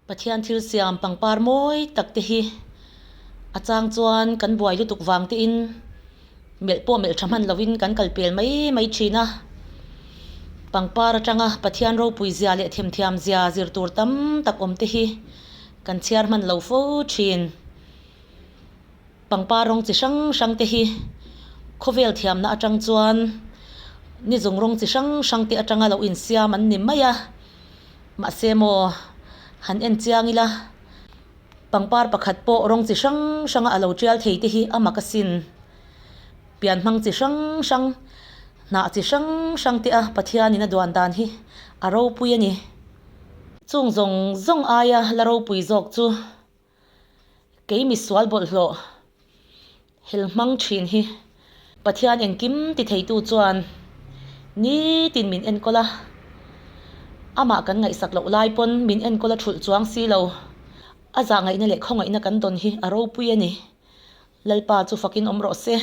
Pathian thil siam pangpar mawi tak te hi a chang chuan kan buai lutuk vang te in melh pawh melh tha hman lo in kan kal pel mai mai thin a. Pangpar atanga Pathian ropui zia leh themthiam zia zir tur tam tak awm te hi kan chhiar hman lo fo thin. Pangpar rawng chi hrang hrang te hi khawvel thiamna atang chuan ni zung rawng chi hrang hrang te atanga lo insiam an ni mai a mahse maw han en chiang ila pangpar pakhat pawh rawng chi hrang hrang a lo tial thei te hi a mak asin pian hmang chi hrang hrang hnah chi hrang hrang te a Pathianin a duan dan hi a ropui a ni chung zawng zawng aia la ropui zawk chu. Kei misual bawlhhlawh hel hmang thin hi Pathian engkim ti theitu chuan nitin min enkawl a, amah kan ngaihsak loh lai pawn min enkawl a thulh chuang si lo. A zahngaihna leh khawngaihna kan dawn hi a ropui a ni. Lalpa chu fakin awm rawh se.